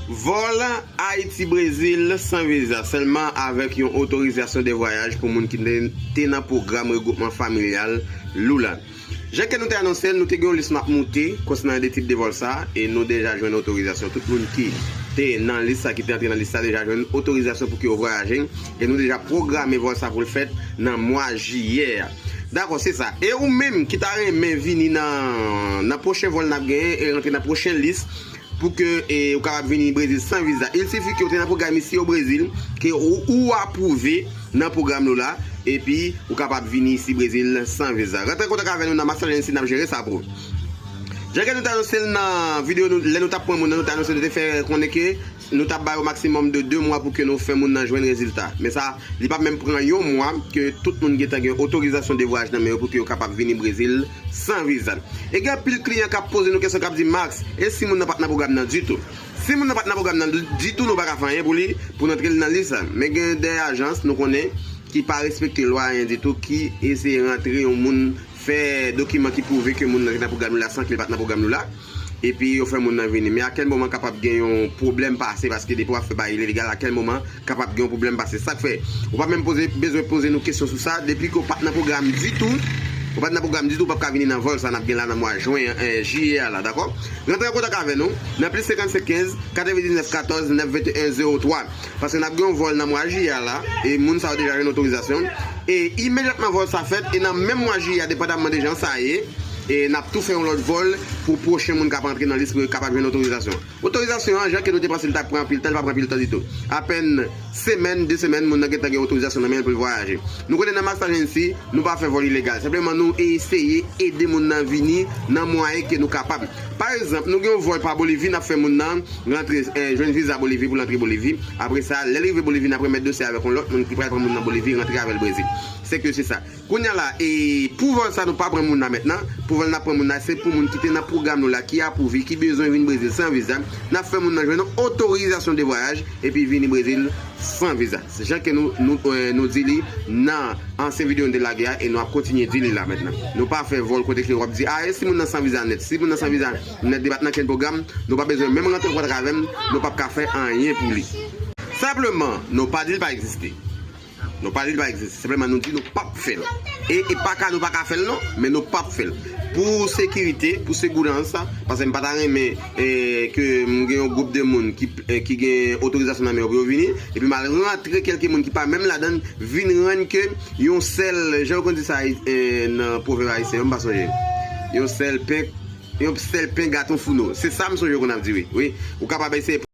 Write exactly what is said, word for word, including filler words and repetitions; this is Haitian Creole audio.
Vòl Ayiti-Brezil san viza, sèlman avèk yon otorizasyon de vwayaj pou moun ki te, te nan pwogram regwoupman familyal Lula. Jan ke nou te anonse l, nou te gen yon lis n ap moute konsènan de tip de vòl sa, e nou deja jwenn otorizasyon. Tout moun ki te nan lis sa, ki te antre nan lis sa, deja jwenn otorizasyon pou ke yo vwayaje, e nou deja pwograme vòl sa pou l fèt nan mwa jiyè a. Dakò, se sa. E ou menm ki ta renmen vini nan, nan pwochen vòl n ap genyen e rantre nan pwochen lis, pou ke e, ou kapab vini Brezil san viza. Il sifi ke ou te nan pwogram isi o Brezil, ke ou, ou apwouve nan pwogram nou la, epi ou kapab vini isi Brezil san viza. Rantre kontak avè nou nan Master Agency, n ap jere sa pou ou. Jan ke nou te anonse l nan videyo nou, lè nou t ap pran moun nan, nou te anonse, nou te fè konnen ke nou t ap ba yo maksimòm de de mwa pou ke nou fè moun nan jwenn rezilta. Men sa, li p ap menm pran yon mwa ke tout moun gentan gen otorizasyon de vwayaj nan men yo pou ke yo kapab vini Brezil san viza. E gen anpil kliyan k ap poze nou kesyon, k ap di, Max, e si moun nan pa t nan pwogram nan ditou? Si moun nan pa t nan pwogram nan ditou, nou pa ka fè anyen pou li, pou n antre l nan lis sa. Men gen de ajans, nou konnen, ki pa respekte lwa, anyen ditou, ki eseye rantre yon moun, fè dokiman ki pwouve ke moun nan te nan pwogram nou la san ke li pa t nan pwogram nou la. Epi yo fè moun nan vini. Men a kèl moman kapab gen yon pwoblèm pase, paske depi w ap fè bagay ilegal, a kèl moman kapab gen yon pwoblèm pase. Sa k fè, ou pa menm poze, bezwen poze nou kesyon sou sa. Depi ke w pa t nan pwogram ditou, ou pa t nan pwogram ditou, ou p ap ka vini nan vòl sa n ap gen la nan mwa jen, eh, jiyè a la, dakò? Rantre an kontak avè nou nan plis senkannsenk kenz, katrevendiznèf katòz, nèf venteyen, zewo twa. Paske n ap gen yon vòl nan mwa jiyè a la, e moun sa yo deja jwenn otorizasyon. E imedyatman vòl sa fèt, e nan menm mwa jiyè a, depandamman de jan sa ye, e n ap tou fè yon lòt vòl pou pwochen moun k ap antre nan lis pou yo kapab jwenn otorizasyon. Otorizasyon an, jan ke nou te panse l t ap pran anpil tan, li pa pran anpil tan ditou. Apèn semèn, de semèn, moun nan gentan gen otorizasyon nan men l pou l vwayaje. Nou konnen nan Max Agency, nou pa fè vòl ilegal. Senpleman, nou eseye ede moun nan vini nan mwayen ke nou kapab. Pa egzanp, nou gen yon vòl pa Bolivi, n ap fè moun nan rantre, eh, jwenn viza Bolivi pou l antre Bolivi. Apre sa, lè l rive Bolivi, n ap remèt dosye avèk yon lòt moun ki pral pran moun nan Bolivi, rantre avè l Brezil. Se ke se sa. Kounye a la, e pou vòl sa, nou pa pran moun nan mentnan. Pou vòl n ap pran moun nan, se pou moun ki te nan pwogram nou la, ki apwouve, ki bezwen vin Brezil san viza. N ap fè moun nan jwenn otorizasyon de vwayaj, epi vini Brezil san viza. Se jan ke nou, nou, eh, nou di li nan ansyen videyo nou te lage a, e nou ap kontinye di li la mentnan. Nou pa fè vòl kote ke w ap di, a, e si moun nan san viza nèt? Si moun nan san viza nèt, li pa t nan kenn pwogram, nou pa bezwen menm rantre an kontak avè m, nou p ap ka fè anyen pou li. Senpleman, nou pa di l pa egziste. Nou pa di l pa egziste. Senpleman, nou di nou p ap fè l. E, e pa ka nou pa ka fè l non, men nou p ap fè l. Pou sekirite, pou segourans, paske m pa ta renmen, eh, ke m gen yon gwoup de moun ki, eh, ki gen otorizasyon nan men yo pou yo vini, epi m al rantre kèlke moun ki pa menm ladan l, vin rann ke yon sèl, jan yo konn di sa, eh, nan pwovèb ayisyen yo, m pa sonje. Yon sèl pen, yon sèl pen gaton founo. Se sa m sonje yo konn ap di, wi. Wi, ou kapab eseye